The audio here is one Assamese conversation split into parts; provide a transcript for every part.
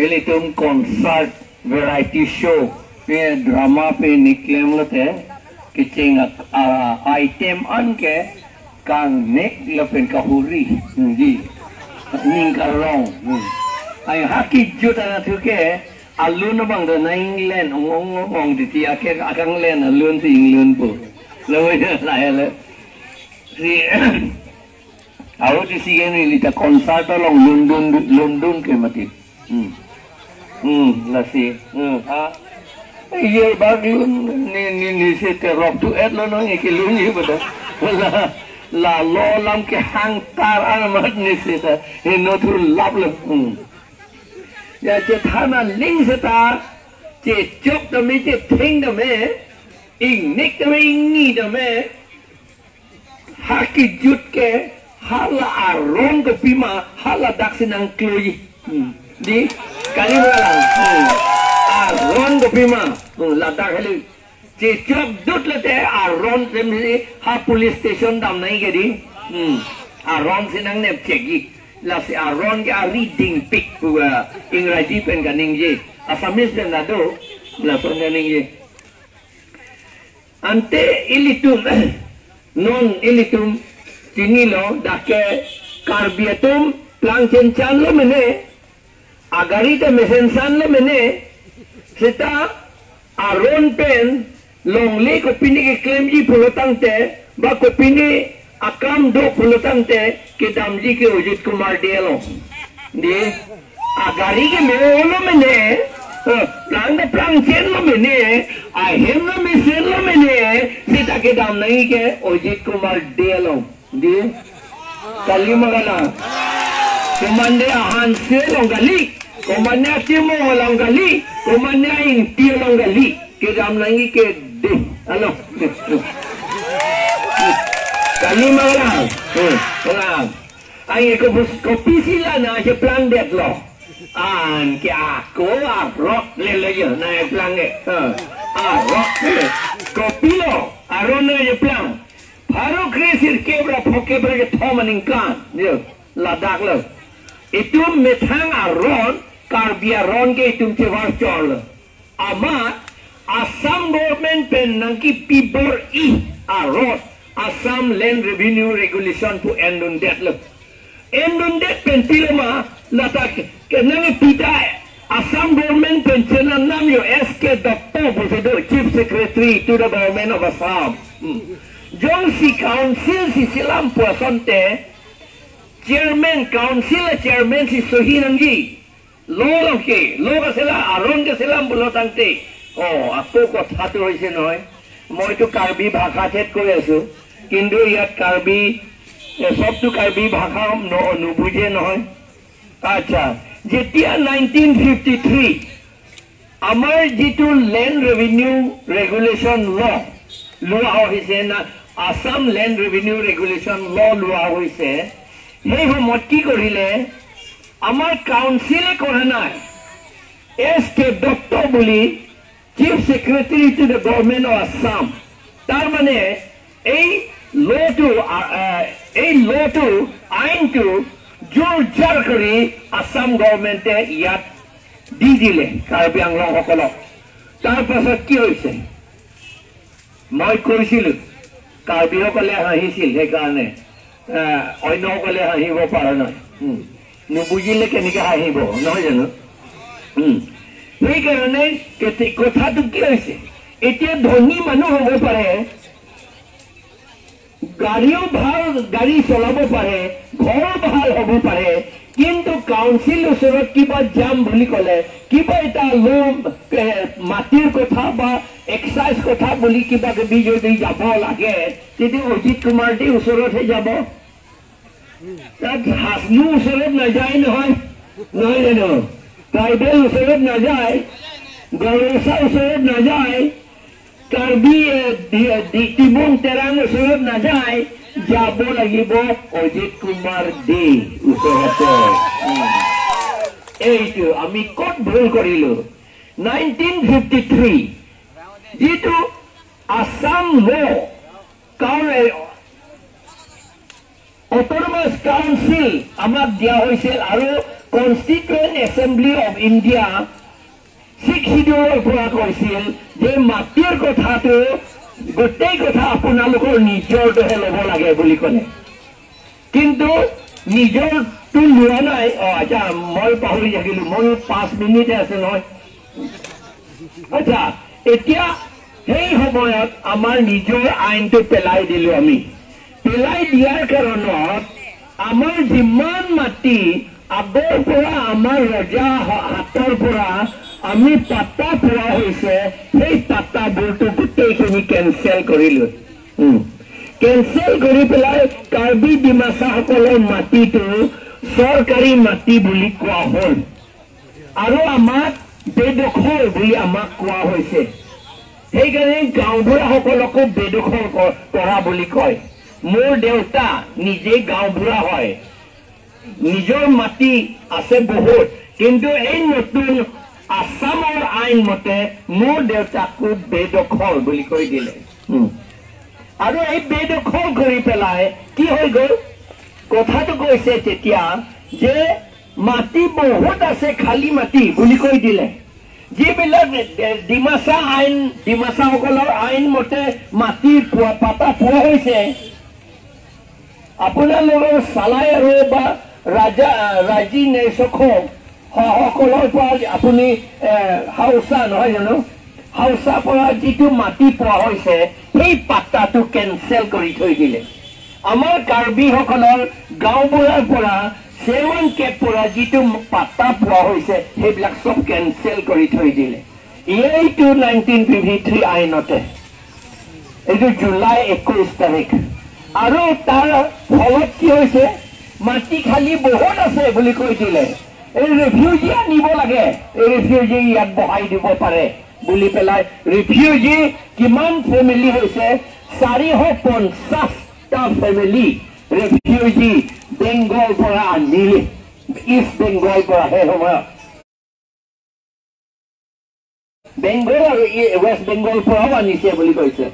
Ilitum concert variety show pe drama pe niklem lote kiching item an ke kang nek lapen kahuri ji ning karong ay haki juta na thuke alun bang da na England ong ong ong di ti ake akang len alun si England po lo ya la si aro ti sige ni lita concert long London London ke mati la si ha ye baglun ni ni ni se te rock tu et lo no ke lun ye bada la la lo lam ke hang tar an mat ni se ta he no thur lap lo ya che thana ling se ta che chok da me che thing da me ing nik da me ing ni da me haki jut ke hala aron ko pima hala daksinang kloi di kali walang aron ko pima ladak heli che chok dut lete aron sem ha police station dam nai ke di aron sinang nep chegi la si aron ke reading pic Ingraji pen kaning je Assamese den na do la son kaning je ante ilitum non ilitum tinilo dake karbiatum plang chen lo mene agarita mesensan lo mene seta aron pen longle ko pini ke claim ji pulotang te ba ko pini akam do pulotang te ke damji ke Ojit Kumar delo di agari ke melo mene plang de plang chen lo mene a hem lo mesen lo mene seta ke dam nahi ke Ojit Kumar delo di kalimagala komande ahan se longali komande timo longali komande ing ti longali ke dam nahi ke de halo kalimagala wala ay ko kopi sila na je plan det lo an ke ako a rock le le yo na plan e a rock le kopi lo aron je plan Pharo kresir kebra phokebra ke thomaning kan yo Ladakh lo itum methang aron Karbi aron ke itum chewar chol ama Assam government pen nangki pibor i aron Assam Land Revenue Regulation to end on that lo end on that pen piloma Ladakh ke nangi pita Assam government pen chenan nam yo SK Datta bosido Chief Secretary to the Government of Assam Jong si council si silam puasonte chairman council chairman si sohinangi lo ke lo ka sila aron ke silam bulotangte oh আকৌ কথাটো হৈছে নহয় মইতো কাৰ্বি ভাষাত কৈ আছো কিন্তু ইয়াত কাৰ্বি সবটো কাৰ্বি ভাষা নুবুজে নহয় আচ্ছা যেতিয়া 1953 আমাৰ যিটো লেণ্ড ৰেভিনিউ ৰেগুলেশ্যন ল লোৱা হৈছে না Assam land revenue regulation law লোৱা হৈছে সেই সময়ত কি কৰিলে আমাৰ কাউন্সিলে কৰা নাই এছ কে দত্ত বুলি chief secretary to the government of Assam তাৰ মানে এই লটো আইনটো জোৰ জাৰ কৰি আসাম গভৰ্ণমেণ্টে ইয়াত দি দিলে কাৰ্বি আংলংসকলক তাৰ পাছত কি হৈছে মই কৈছিলো কাৰ্বিসকলে হাঁহিছিল সেইকাৰণে অন্যসকলে হাঁহিব পৰা নাই নুবুজিলে কেনেকে হাঁহিব নহয় জানো সেইকাৰণে কথাটো কি হৈছে এতিয়া ধনী মানুহ হ'ব পাৰে গাড়ীও ভাল গাড়ী চলাব পাৰে ঘৰ ভাল হ'ব পাৰে কিন্তু কাউন্সিল ওচৰত কিবা যাম বুলি ক'লে কিবা এটা লোন মাটিৰ কথা বা এক্সাইজ কথা বুলি কিবা কিবি যদি যাব লাগে তেতিয়া অজিত কুমাৰ দে ওচৰতহে যাব তাত হাজনু ওচৰত নাযায় নহয় নহয় জানো ট্ৰাইবেল ওচৰত নাযায় গৰসা ওচৰত নাযায় কাৰ্বি তিমুং তেৰাং ওচৰত নাযায় যাব লাগিব অজিত কুমাৰ দে ওচৰতে এইটো আমি ক'ত ভুল কৰিলো 1953 যিটো আসাম ল অট'নমাছ কাউন্সিল আমাক দিয়া হৈছিল আৰু কনষ্টিটুৱেণ্ট এছেম্বলি অফ ইণ্ডিয়া 6 শিডিউলৰ পৰা কৈছিল যে মাটিৰ কথাটো গোটেই কথা আপোনালোকৰ নিজৰটোহে ল'ব লাগে বুলি ক'লে, কিন্তু নিজৰটো লোৱা নাই। আচ্ছা, মই পাহৰি থাকিলো, মোৰ 5 মিনিটে আছে নহয়। আচ্ছা, এতিয়া সেই সময়ত আমাৰ নিজৰ আইনটো পেলাই দিলো আমি। পেলাই দিয়াৰ কাৰণত আমাৰ যিমান মাটি আগৰ পৰা আমাৰ ৰজা হাতৰ পৰা আমি পাত্তা পোৱা হৈছে, সেই পাত্তাবোৰটো গোটেইখিনি কেনচেল কৰিলো। কেনচেল কৰি পেলাই কাৰ্বি ডিমাচাসকলৰ মাটিটো চৰকাৰী মাটি বুলি কোৱা হ'ল আৰু আমাক বেদখল বুলি আমাক কোৱা হৈছে। সেইকাৰণে গাঁওবুঢ়াসকলকো বেদখল কৰা বুলি কয়। মোৰ দেউতা নিজে গাঁওবুঢ়া হয়, নিজৰ মাটি আছে বহুত, কিন্তু এই নতুন আছামৰ আইন মতে মোৰ দেউতাকো বেদখল বুলি কৈ দিলে। আৰু এই বেদখল কৰি পেলাই কি হৈ গ'ল, কথাটো কৈছে তেতিয়া যে মাটি বহুত আছে, খালী মাটি বুলি কৈ দিলে। যিবিলাক ডিমাচা আইন, ডিমাচাসকলৰ আইন মতে মাটি পোৱা পাতা পোৱা হৈছে, আপোনালোকৰ চালাই আৰু বা ৰাজা ৰাজি নেচকক সকলৰ পৰা আপুনি হাউচা নহয় জানো, হাউচা পৰা যিটো মাটি পোৱা হৈছে সেই পাত্তাটো কেনচেল কৰি থৈ দিলে। আমাৰ কাৰ্বিসকলৰ গাঁওবুঢ়াৰ পৰা চেয়াৰমেন কেপ পৰা যিটো পাত্তা পোৱা হৈছে সেইবিলাক চব কেনচেল কৰি থৈ দিলে। এইটো 1953 আইনতে, এইটো জুলাই 21 তাৰিখ। আৰু তাৰ ফলত কি হৈছে, মাটি খালী বহুত আছে বুলি কৈ দিলে। এই ৰিফিউজি আনিব লাগে, এই ৰিফিউজি ইয়াত বহাই দিব পাৰে বুলি পেলাই ৰিফিউজি কিমান ফেমিলি হৈছে, 450টা ফেমিলি ৰিফিউজি বেংগল পৰা আনিলে, ইষ্ট বেংগল পৰা। সেই সময়ত বেংগল আৰু ৱেষ্ট বেংগল পৰাও আনিছে বুলি কৈছে।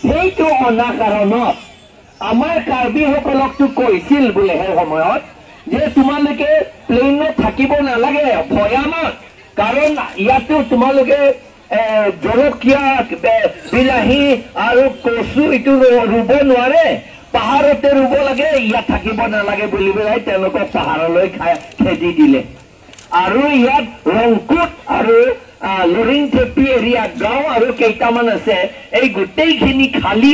সেইটো অনা কাৰণত আমাৰ কাৰ্বিসকলকতো কৈছিল বোলে সেই সময়ত যে তোমালোকে প্লেইনত থাকিব নালাগে ভৈয়ামত, কাৰণ ইয়াতো তোমালোকে জলকীয়া, বিলাহী আৰু কচু এইটো ৰুব নোৱাৰে, পাহাৰতে ৰুব লাগে, ইয়াত থাকিব নালাগে বুলি পেলাই তেওঁলোকক পাহাৰলৈ খেদি দিলে। আৰু ইয়াত ৰংকুট আৰু লৰিংথেপি এৰিয়া গাঁও আৰু কেইটামান আছে, এই গোটেইখিনি খালী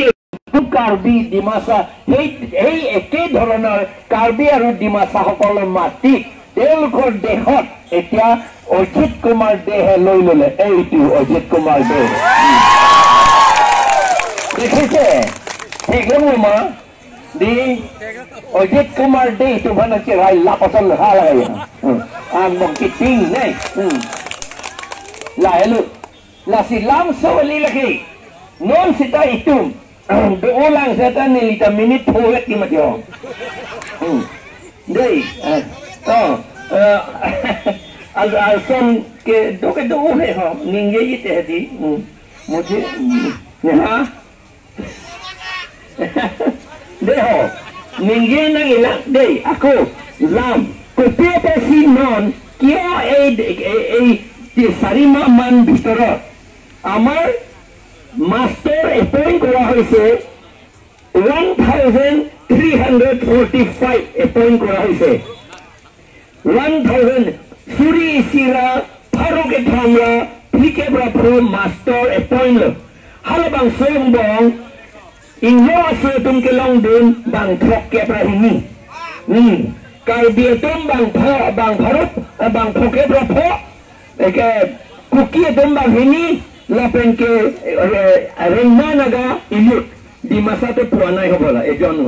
কাৰ্বি ডিমাচা, সেই একে ধৰণৰ কাৰ্বি আৰু ডিমাচাসকলৰ মাটিত তেওঁলোকৰ দেশত এতিয়া অজিত কুমাৰ দেহে লৈ ললে। এইটো অজিত কুমাৰ দে দেখিছে, ঠিক মা দি অজিত কুমাৰ দে তোমাৰ লাপচল নাই লাহেলো লাচি লাম চলি লাগি নন চিতা ইটো Ulang saya ni lita minit poet ni macam. Dei, oh, al al son ke do ke do he ho, ninge yite hadi. Mujhe, ha? Dei ho, ninge nang ilang dei, aku lam kopia pasi non কিয় এই এই 4 মাহ মান ভিতৰত আমাৰ মাষ্টৰ এপইণ্ট কৰা হৈছে 1345 এপইণ্ট কৰা হৈছে। 1000 চুৰি চিৰা ফাৰুকে ধামৰা ফিকেব্ৰা ফু মাষ্টৰ এপইণ্ট হালবাং সোংবং ইংলো আছে তুমকে লং দিন বাং থক কেব্ৰা হিনি কাৰ্বি তুম বাং ফ বাং ফাৰুক বাং ফকেব্ৰা ফ একে কুকি তুম বাং হিনি লাপেনকে ৰেংমা নাগা ইলুট ডিমাচাটো পোৱা নাই হ'বলা, এজনো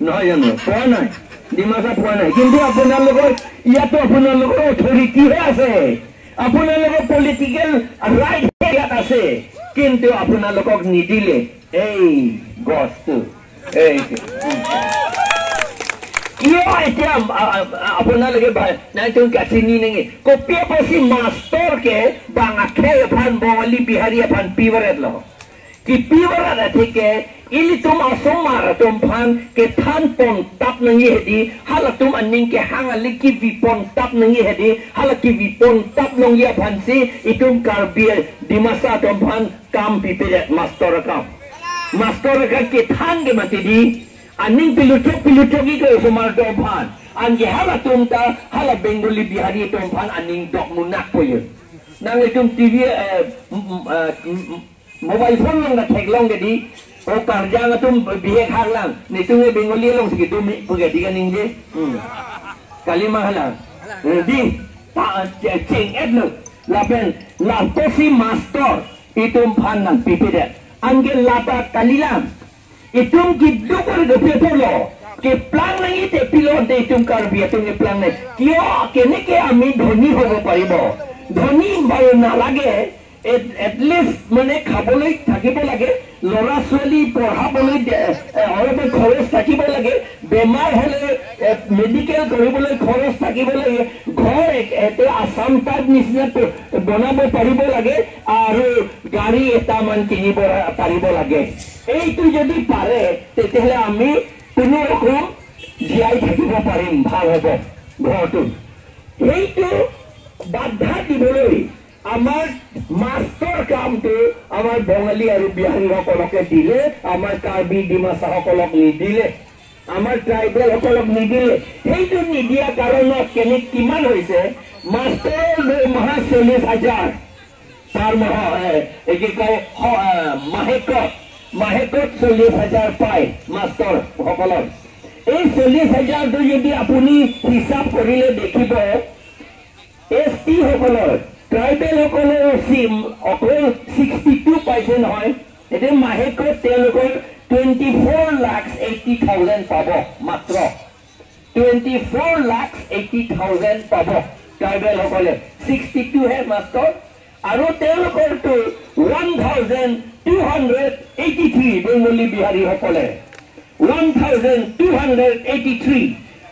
নহয় জানো পোৱা নাই, ডিমাচা পোৱা নাই। কিন্তু আপোনালোকৰ ইয়াতো আপোনালোকৰ অথৰিটিহে আছে, আপোনালোকৰ পলিটিকেল ৰাইট ইয়াত আছে, কিন্তু আপোনালোকক নিদিলে এই গছটো। এই কিয় এতিয়া আপোনালোকে নাই তুমি চিনি নেকি কপিয়ে পচি মাষ্টৰকে বাঙাখে এফান বঙালী বিহাৰী এফান পিবৰত লহ কি পিবৰত এথিকে Ilitum asomar tumpan ke tan pon tap nangi hedi halatum aning ke hangali ki vipon tap nangi hedi halaki vipon tap nong ya phansi itum Karbi Dimasa tumpan kam pipere master kam master ka ke than ge matidi aning pilutok pilutok ki ko asomar tumpan ange halatum ta hala Bengali Bihari tumpan aning dok munak poye nang itum TV mobile phone long na theklong ge di o karja nga tum bihe khaglang ni tum Bengali long sigi tum puge diga ning je kalima halang di ta ching edlo laben la tosi master itum phan nang pipide ange lata kalilam itum ki dukor de pepolo ke plan nang ite pilo de itum karbi itum ke plan ne কিয় কেনেকে আমি ধনী হ'ব পাৰিব ধনী বাৰু নালাগে এটলিষ্ট মানে খাবলৈ থাকিব লাগে ল'ৰা ছোৱালী পঢ়াবলৈ অলপ খৰচ থাকিব লাগে বেমাৰ হ'লে মেডিকেল কৰিবলৈ খৰচ থাকিব লাগে ঘৰ এটা আছাম টাইপ নিচিনা বনাব পাৰিব লাগে আৰু গাড়ী এটামান কিনিব পাৰিব লাগে এইটো যদি পাৰে তেতিয়াহ'লে আমি কোনো ৰকম জীয়াই থাকিব পাৰিম ভাল হ'ব ঘৰটো সেইটো বাধা দিবলৈ আমাৰ মাষ্টৰ কামটো আমাৰ বঙালী আৰু বিহাৰীসকলকে দিলে আমাৰ কাৰ্বি ডিমাচাসকলক নিদিলে আমাৰ ট্ৰাইবেলসকলক নিদিলে সেইটো নিদিয়া কাৰণত কেনে কিমান হৈছে মাষ্টৰৰ দৰমহা 40,000 তাৰ মাহ কি কয় মাহেকত মাহেকত 40,000 পায় মাষ্টৰসকলৰ এই 40,000টো যদি আপুনি হিচাপ কৰিলে দেখিব এছ টি সকলৰ ট্ৰাইবেল সকলৰ অকল 62 পাইছে নহয় এতিয়া মাহেকত তেওঁলোকৰ 24,80,000 পাব মাত্ৰ 24,80,000 পাব ট্ৰাইবেল সকলে 62 হে মাষ্টৰ আৰু তেওঁলোকৰটো 1,283 বেংগলী বিহাৰীসকলে 1,283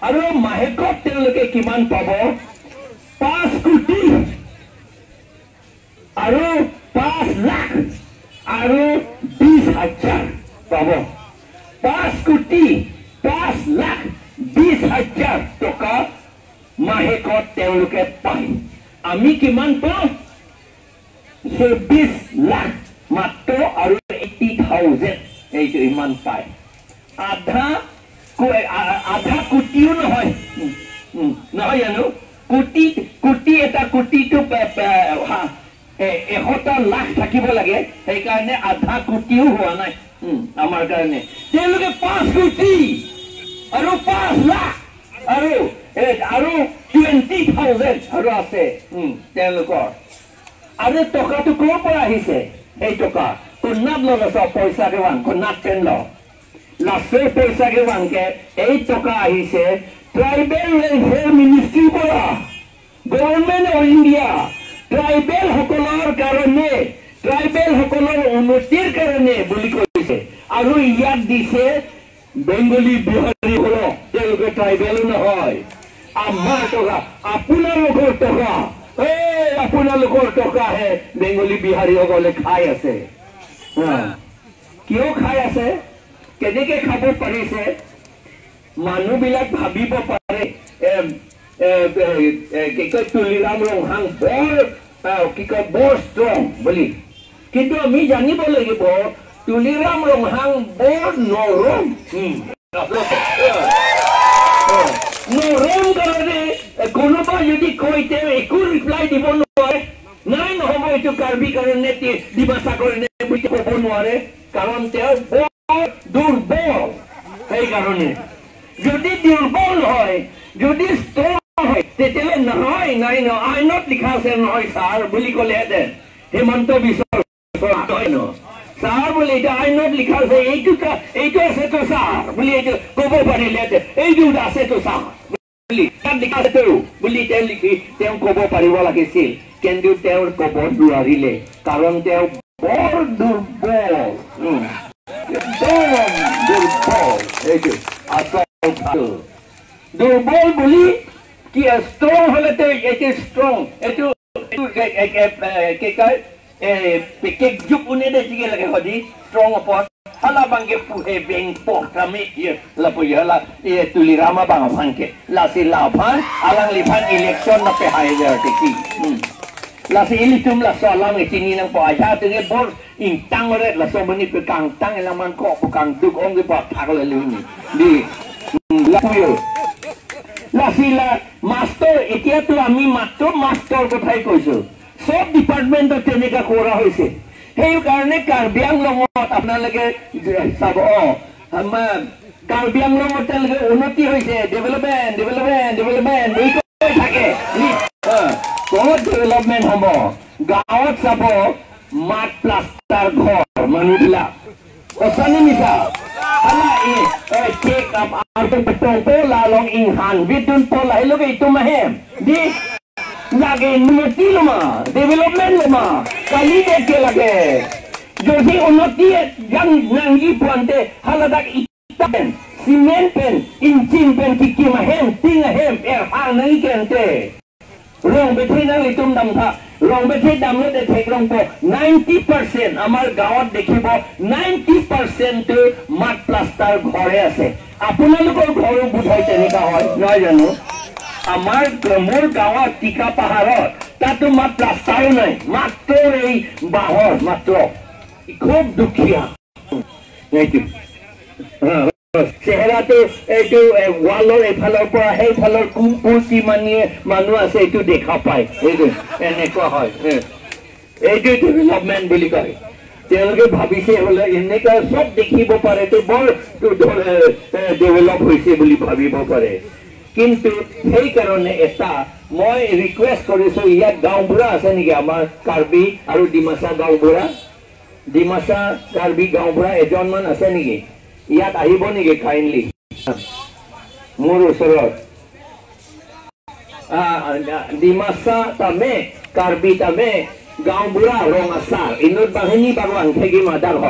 আৰু মাহেকত তেওঁলোকে কিমান পাব 5 কোটি আৰু 5 লাখ আৰু 20,000 পাব 5 কোটি 5 লাখ 20,000 টকা মাহেকত তেওঁলোকে পায় আমি কিমান পাওঁ 24 লাখ মাত্ৰ আৰু 80,000 এইটো ইমান পায় আধা আধা কোটিও নহয় নহয় জানো কোটি কোটি এটা কোটিটো 100টা লাখ থাকিব লাগে সেইকাৰণে আধা কোটিও হোৱা নাই আমাৰ কাৰণে তেওঁলোকে 5 কোটি আৰু 5 লাখ আৰু আৰু 20,000 আৰু আছে তেওঁলোকৰ আৰু টকাটো ক'ৰ পৰা আহিছে এই টকা কোনাত লগাছ পইচা কেৱাং কোনাত পেন ল লাষ্টৰ পইচা কেৱাংকে এই টকা আহিছে ট্ৰাইবেল ৱেলফেয়াৰ মিনিষ্ট্ৰীৰ পৰা গভৰ্ণমেণ্ট অফ ইণ্ডিয়া ট্ৰাইবেল সকলৰ কাৰণে ট্ৰাইবেল সকলৰ উন্নতিৰ কাৰণে বুলি কৈছে আৰু ইয়াত দিছে বেংগলী বিহাৰী সকলক তেওঁলোকে ট্ৰাইবেলো নহয় আমাৰ টকা আপোনালোকৰ টকা এই আপোনালোকৰ টকাহে বেংগলী বিহাৰীসকলে খাই আছে কিয় খাই আছে কেনেকে খাব পাৰিছে মানুহবিলাক ভাবিব পাৰে কি কয় তুলিৰাম ৰংহাং বৰ কি কয় বৰ ষ্ট্ৰং বুলি কিন্তু আমি জানিব লাগিব তুলিৰাম ৰংহাং বৰ নৰম নৰম কাৰণে কোনোবা যদি কয় তেওঁ একো ৰিপ্লাই দিব নোৱাৰে নাই নহ'ব এইটো কাৰ্বি কাৰণে ডিমাচা কাৰণে বুলি ক'ব নোৱাৰে কাৰণ তেওঁ বৰ দুৰ্বল সেইকাৰণে যদি দুৰ্বল হয় যদি ষ্ট্ৰং হয় তেতিয়াহ'লে নহয় নাই নহয় আইনত লিখা আছে নহয় ছাৰ বুলি ক'লেহেঁতেন হিমন্ত বিশ্ব নহয় ন ছাৰ বুলি এতিয়া আইনত লিখা আছে এইটো এইটো আছেতো ছাৰ বুলি এইটো ক'ব পাৰিলেহেঁতেন এইটো আছেতো ছাৰ বুলি তাত লিখা আছে বুলি তেওঁ লিখি তেওঁ ক'ব পাৰিব লাগিছিল কিন্তু তেওঁ ক'ব নোৱাৰিলে কাৰণ তেওঁ বৰ দুৰ্বল একদম দুৰ্বল এইটো আচল দুৰ্বল বুলি কি ষ্ট্ৰং হ'লে এইটো ষ্ট্ৰং এইটো কি কয় কেক জুক উনে দে জিগে লাগে সদি ষ্ট্ৰং ওপৰত Hala bangke puhe beng pok kami ye la pu ye la ye tulirama bang phangke la si la phan alang li phan election na pe hai der te ki la si ilitum la so lang e chini nang po aja te ge bor in tang re la so mani pe kang tang la man ko pu kang duk ong ge pa thak le lu ni di la pu ye la si la master এতিয়া তো আমি মাত্ৰ মাষ্টৰ কথাই কৈছো সব ডিপাৰ্টমেণ্টত তেনেকা কৰা হৈছে। সেইকাৰণে কাৰ্বি আংলঙত আপোনালোকে চাব, আমাৰ কাৰ্বি আংলঙত তেওঁলোকে উন্নতি হৈছে, ডেভেলপমেণ্ট ডেভেলপমেণ্ট ডেভেলপমেণ্ট বুলি কৈ থাকে। ক'ত ডেভেলপমেণ্ট হ'ব? গাঁৱত চাব মাত প্লাষ্টাৰ ঘৰ মানুহবিলাক, সঁচা নে মিছা? লাগে উন্নতি লমা, ডেভেলপমেণ্ট লমা, কালি দেখে লাগে যদি উন্নতি নাংগি পোৱান্তে হালাদাক ইটা pen cement pen engine pen কি মাহেম টিং আহেম এৰ হাং নাংগি কেনতে ৰং বেঠি নাং লিতুম দাম থা ৰং বেঠি দাম লে ঠেক ৰং 90% আমাৰ গাঁৱত দেখিব 90% মাত প্লাষ্টাৰ ঘৰে আছে। আপোনালোকৰ ঘৰো বোধহয় তেনেকা হয় নহয় জানো? আমাৰ মোৰ গাঁৱত টিকা পাহাৰত তাতো মাত প্লাষ্টাৰো নাই, মাত্ৰ এই বাঁহৰ, মাত্ৰ খুব দুখীয়া। এইটো চেহেৰাটো এইটো ৱালৰ এইফালৰ পৰা সেইফালৰ কুমকুচি মানিয়ে মানুহ আছে, এইটো দেখা পায়, এইটো এনেকুৱা হয়। এইটো ডেভেলপমেণ্ট বুলি কয়। তেওঁলোকে ভাবিছে হলে এনেকুৱা চব দেখিব পাৰে তো বৰ ডেভেলপ হৈছে বুলি ভাবিব পাৰে। কিন্তু সেইকাৰণে এটা মই ৰিকুৱেষ্ট কৰিছো, ইয়াত গাঁওবুঢ়া আছে নেকি আমাৰ কাৰ্বি আৰু ডিমাচা গাঁওবুঢ়া? ডিমাচা কাৰ্বি গাঁওবুঢ়া এজনমান আছে নেকি ইয়াত? আহিব নেকি কাইণ্ডলি মোৰ ওচৰত? ডিমাচা তামে কাৰ্বি তামে গাঁওবুঢ়া ৰঙাচাৰ ইনুত বাহিনী বাৰু আংঠেগি মাদাৰ হ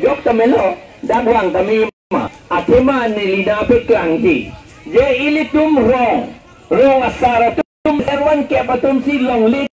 jok tame lo dagwang tame athema nilida pe klanghi je ilitum rong rong asara tum serwan ke patum si long li